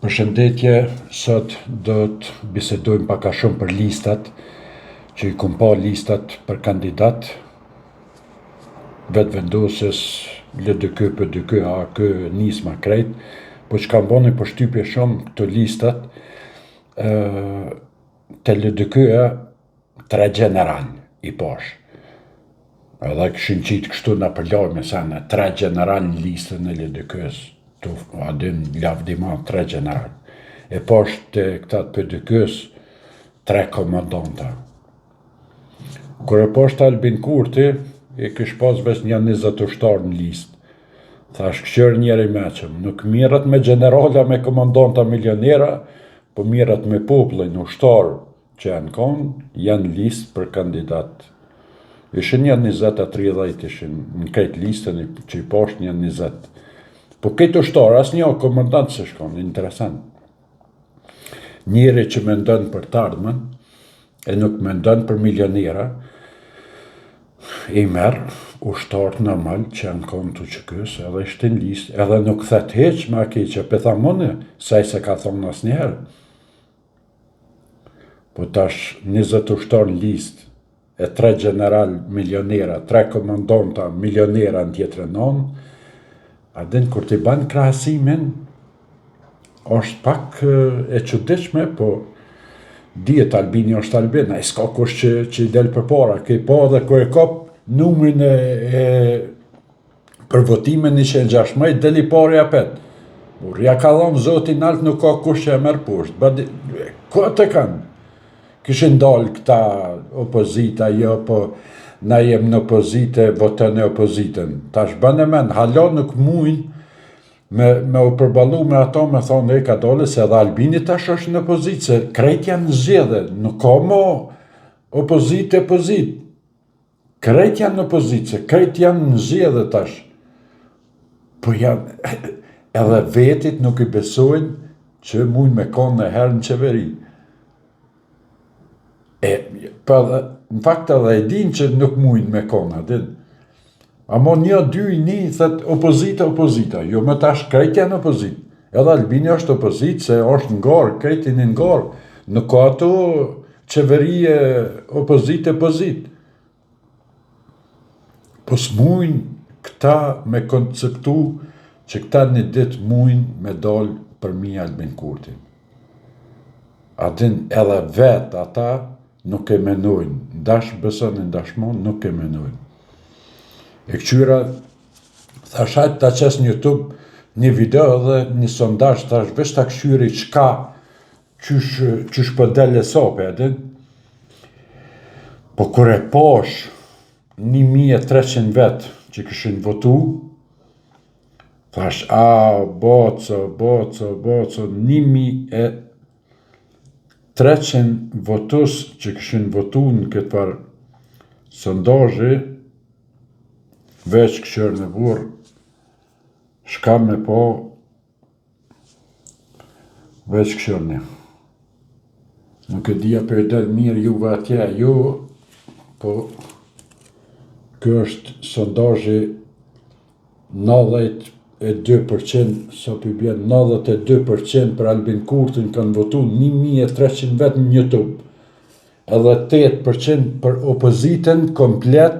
Përshëndetje, sot do të bisedojmë pak a shumë për listat, që i kom pa listat për kandidat, Vetëvendosjes, LDK, PDK, AAK, Nisma, krejt, po çka më boni përshtypje shumë këto listat, te LDK-ja tre gjeneral i pash. Edhe kishin qitë kështu nëpër lajme sene, tre gjeneral në listën e LDK-s, tu a din lavdi ma tre gjeneral. E pash te këta të PDK-s, tre komandanta. Kur e pash te Albin Kurti, i kish pas veç nja 20 ushtarë në listë. Thash kqyr njeri i meçëm, nuk mirret me gjenerala, me komandanta milionera, po mirret me popullin, ushtarë, që janë konë, janë listë për kandidat. Ishin nja 20 a 30 ishin në krejt listën që i pash nja 20. Po krejt ushtarë, asnjë komandant s'ish konë, interesant. Njeri që mendon për të ardhmen, e nuk mendon për milionera, i merr ushtarët normal që janë konë të UÇK-së, edhe i shtin listë, edhe nuk thet hiç ma keqe, pe tham unë, se ai s'e ka thonë asnjëherë. Po tash 20 ushtarë në listë, e tre gjeneral milionera, tre komandanta milionera në tjetrën anë, a din kur ti ban krahasimin, është pak e çuditshme, po dihet Albini është Albin, ai s'ka kush që, që i del përpara, ke pa edhe kur e kap numrin e, e për votime 116, del i pari apet. Burr, ja ka dhonë zoti nalt, nuk ka kush që e merr poshtë. Badi, kot e kanë? Kishin dalë këta opozita, jo, po na jem në opozitë, votoni opozitën. Tash bëne men, hala nuk mujnë me, me u përballu me ato, me thonë, e ka dole, se edhe Albini tash është në opozitë, se krejt janë në zgjedhje, nuk ka mo opozitë, opozitë. Krejt janë në opozitë, se krejt janë në zgjedhje tash. Po janë, edhe vetit nuk i besojnë që mujnë me konë një herë në qeveri. E, po edhe, në fakt edhe e din që nuk mujnë me konë, a din. Amo një, dy, një, thët opozita, opozita. Jo më tash krejt janë opozitë. Edhe Albini është opozitë, se është në garë, krejt janë në garë. Nuk ka ato qeverie, opozitë, opozitë. Po s'mujnë këta me konceptu që këta një ditë mujnë me dalë përmi Albin Kurtin. A din edhe vetë ata nuk e menojnë, ndash besoni, ndash mo, nuk e menojnë. E këqyra, thash hajt ta qes në YouTube një video dhe një sondazh, thash veç ta këqyri çka, qysh, qysh po del hesapi, a din? Po kur e pash 1300 vet që kishin votu, thash, a, boco, boco, boco, 1300 votus që kishin votu në këtë farë sondazhi, veç këqyrni burrë, shka me po, veç këqyrni. Nuk e di a po ju del mirë juve atje, ju, po ky është sondazhi 92%, sa po i bjen 92% për Albin Kurtin kanë votu 1300 vetë në YouTube. Edhe 8% për opozitën komplet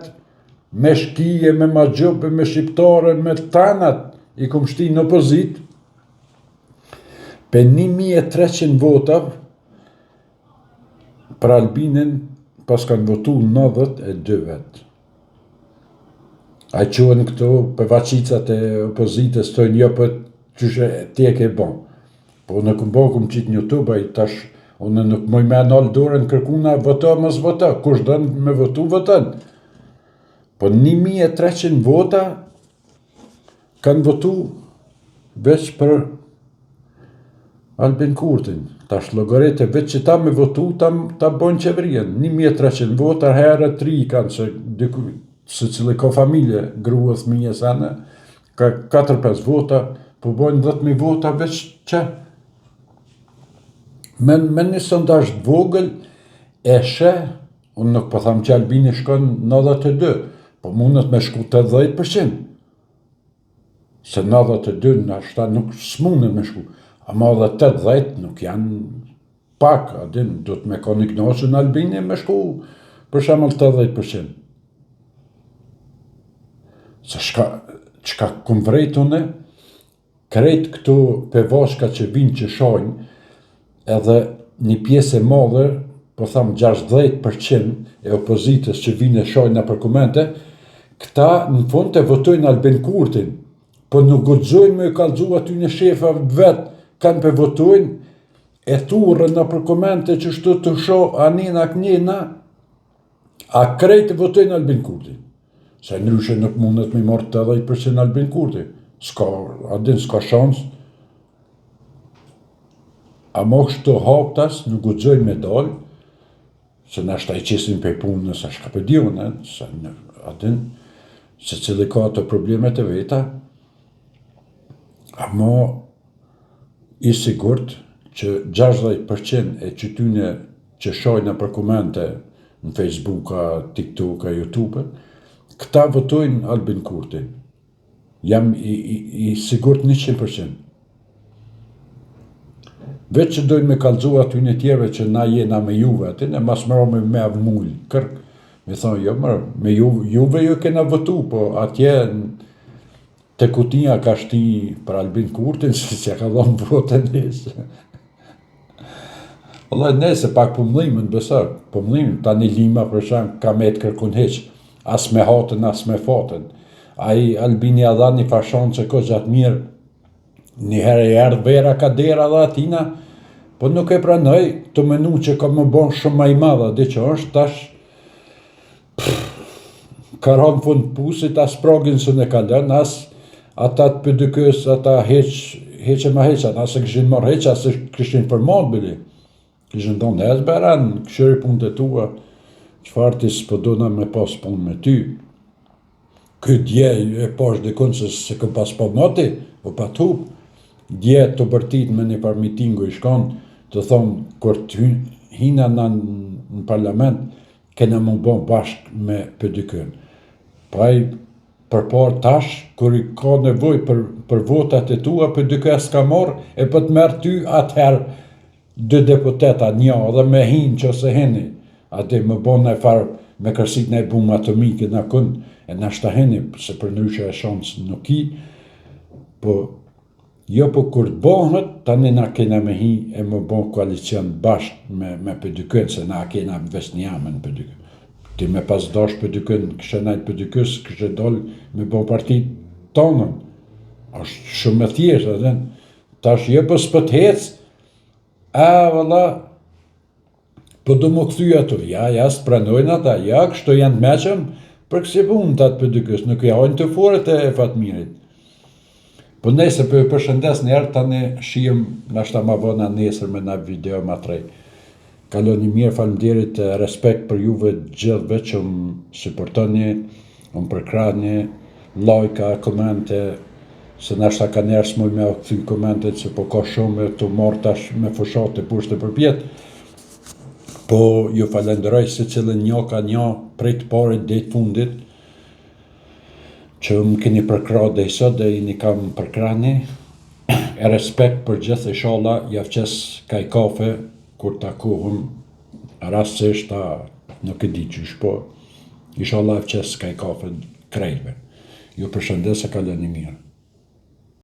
me shkije, me magjupë, me shqiptare, me tanat i kum shti në opozitë. Pe 1300 votav për Albinin paskan votu 92 vetë. A quhen këto pevaqicat e opozitës, thojnë jo po qysh e ti e ke bo. Po unë kum bo, kum qitë në YouTube, ai tash unë nuk muj me nal dorën kërkuna voto mos voto, kush don me votu voton. Po 1300 vota kanë votu veç për Albin Kurtin. Tash llogarite veç që ta me votu ta, ta bojnë qeverien. 1300 vota herë 3 kanë se diku secili ka familje, grua, fëmijë, sene, ka 4-5 vota, po bojnë 10.000 vota veç që me, me një sondazh të vogël e sheh, unë nuk po tham që Albini shkon 92, po mundet me shku 80%. Se 92 nashta nuk s'mundet me shku. Ama edhe 80 nuk janë pak, a din, duhet me kon i knaqun Albini me shku për shembull 80%. Se shka, çka kum vrejt une, krejt këto pevaçka që vinë që shajnë, edhe një pjesë e madhe, po tham 60% e opozitës që vinë e shajnë nëpër komente, këta në fund e votojnë Albin Kurtin, po nuk guxojnë me kallxu aty në shefa vet, kanë pe votojnë, e turrën nëpër komente që shtu të shoh anina knjena, a krejt e votojnë Albin Kurtin. Se ndryshe nuk mundet me marrë 80% Albin Kurti. S'ka, a din, s'ka shans. Ama kështu haptas nuk guxojnë me dalë, se nashta i qesin prej punës, a shka pe di unë, se në, a din, secili ka ato problemet e veta, ama i sigurt që 60% e qytyne që shajnë nëpër komente në Facebooka, TikToka, YouTube, këta votojnë Albin Kurtin. Jam i, i, i sigurt 100%. Veç që dojnë me kallxu aty në tjerve që na jena me juve aty, ne mas mërë me me mul, kërk, me thonë, jo mërë, me ju, juve ju kena votu, po atje te kutia ka shti për Albin Kurtin, se s'ja ka dhonë votën nesë. Vallai nese pak po mllimin, beso, po mllimin, tani Lima për shemb ka met kërkun hiq, as me hatën, as me fatën. Ai Albini ja dha një farë shanse ko gjatë mirë, një herë i erdh vera ka dera dhe atina, po nuk e pranoj, të menu që ka më bon shumë ma i madh, a di që është, tash, ka ra në fund pusit, as pragin s'un e kalon, as ata të PDK-s, ata heq, heq e ma heq, ata se kishin marrë heq, as se kishin përmend bile. Kishin thonë, ec beran, këshyri punët e tua, çfarë ti s'po dona me pas punë me ty. Ky dje e pash dikun se se kom pas pa moti, o pa tup, dje të bërtit me një par mitingu i shkon, të thonë, kur të hina në, në parlament, kena mu bo bashkë me PDK-n. Po ai përpar tash, kur i ka nevoj për, për votat e tua, PDK s'ka marrë, e po të merr ty atëherë dy deputeta, një, edhe me hinë që ose hini, aty më bo në farë me kërsit në e bumë atomike në kun, e nashta hini, se për ndryshe e shansë nuk ki, po Jo po kur të bohet, tani na kena me hi e me bo koalicion bashkë me, me PDK-n, se na kena veç një emën PDK. Ti me pas dash PDK-n, kishe najt PDK-s, kishe dal me bo parti tonën. është shumë e thjeshtë, edhe tash jo po s'po të hec, a valla, Po do më kthy ato, ja, ja, s'pranojnë ata, ja, kështu janë të meqëm, për kësi punë të atë PDK-s, nuk i hajnë të foret e Fatmirit. Po nejse, po ju përshëndes një herë, tani shihem nashta ma vona nesër me na video ma të rej. Kaloni mirë, faleminderit, respekt për juve gjithëve që më suportoni, më përkrahni, lajka, komente, se nashta ka njerë s'muj me kthy komentet, se po ka shumë të marrë tash me fushatë poshtë e përpjetë. Po ju falenderoj secilin një ka një prej të parit deri të fundit, që më keni përkrah deri sot dhe jeni kam përkrahni. E respekt për gjithë, inshallah, ja qes kaj kafe kur takohem rastësisht a nuk e di qysh, po inshallah e qes kaj kafe krejtve. Ju përshëndes e kaloni mirë.